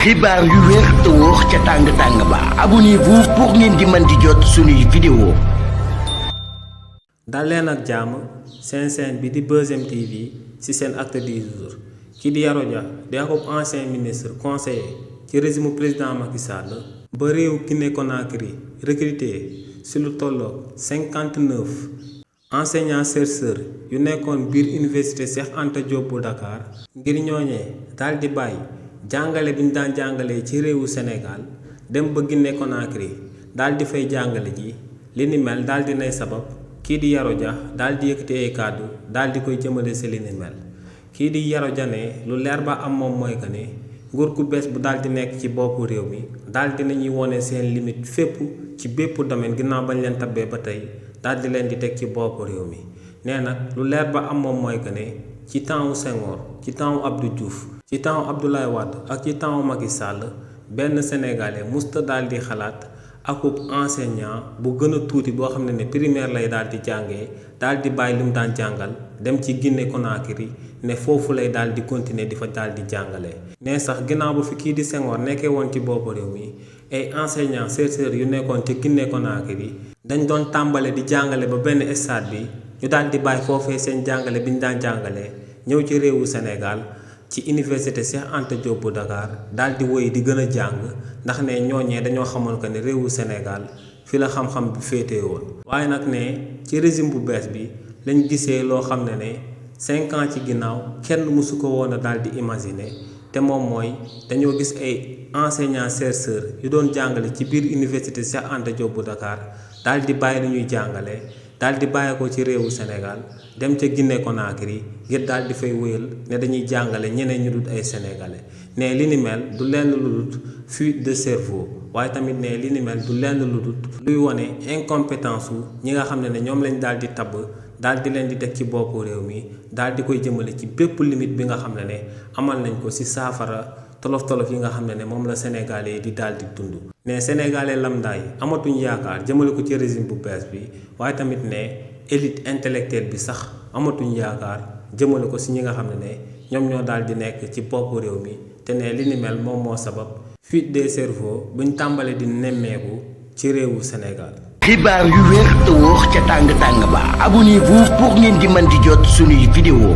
xibaar yu wér te wóor ca tàng ba abonnez-vous pour ngeen di mën di jot suñuy vidéo. dal leen ak jàmm seen bi di Buzz M TV ci seen acte du jour kii di Yaro Dia di ab ancien ministre conseiller ci régime président Macky Sall ba réew Guinée Conakry recruté ci lu tolloog 59 enseignants chercheurs yu nekkoon biir université Cheikh Anta Diop bu Dakar ngir ñooñee daal di bàyyi jàngale bi ñu daan jàngalee ci réewu Sénégal dem ba Guinée Conakry daal di fay jàngale ji li ni mel daal di nay sabab kii di Yaro Dia daal di yëkkati ay kàddu daal di koy jëmale si li ni mel kii di Yaro Dia ne lu leer ba am moom mooy que ne nguur gu bees bu daal di nekk ci boppu réew mi daal di nañuy wone seen limite fépp ci bépp domaine ginnaaw bañ leen tabbee ba tey daal di leen di teg ci boppu réew mi nee nag lu leer ba am moom mooy que ne ci temps wu Senghor ci temps wu Abdou Diouf ci temps wu Abdoulaye Wade ak ci temps wu Macky Sall benn sénégalais musta daal di xalaat akub enseignant bu gën a tuuti boo xam ne primaire lay daal di jàngee daal di bàyyi li mu daan jàngal dem ci Guinée Conakry ne foofu lay daal di continuer di fa daal di jàngale. ne sax ginnaaw bu fi kii di Senghor nekkee woon ci boppu réew mi ay enseignants chercheurs yu nekkoon ci Guinée Conakry dañ doon tàmbale di jàngale ba benn stade bi ñu daal di bàyyi foofee seen jàngale bi ñu daan jàngalee ñëw ci réewu Sénégal ci université Cheikh Anta Diop bu Dakar daal di woy di gën a jàng ndax ne ñooñee dañoo xamoon que ne réewu Sénégal fi la xam-xam bi féetee woon. waaye nag ne ci régime bu bees bi lañ gisee loo xam ne 5 ans ci ginnaaw kenn mësu ko woon a daal di imaginer te moom mooy dañoo gis ay enseignants chercheurs yu doon jàngale ci biir université Cheikh Anta Diop bu Dakar daal di bàyyi li ñuy jàngale. daal di bàyyi ko ci réewu Sénégal dem ca Guinée Conakry ngir daal di fay wéyal ne dañuy jàngale ñeneen ñu dul ay sénégalais ne li ni mel du lenn lu dul fuite de cerveau waaye tamit ne li ni mel du lenn lu dul luy wane incompétence wu ñi nga xam ne ñoom lañ daal di tabb daal di leen di teg ci boppu réew mi daal di koy jëmale ci bépp limite bi nga xam ne amal nañ ko ci saafara tolof-tolof yi nga xam ne moom la sénégalais yi di daal di dund ne sénégalais lambda yi amatuñ yaakaar jëmale ko ci régime bu bees bi waaye tamit ne élite intellectuelle bi sax amatuñ yaakaar jëmale ko ci ñi nga xam ne ñoom ñoo daal di nekk ci boppu réew mi te ne li ni mel moom moo sabab fuite des cerveaux buñ tàmbalee di nemmeeku ci réewu Sénégal. xibaar yu wér te wóor ca tàng ba abonnez-vous pour ngeen di mën di jot suñuy vidéo.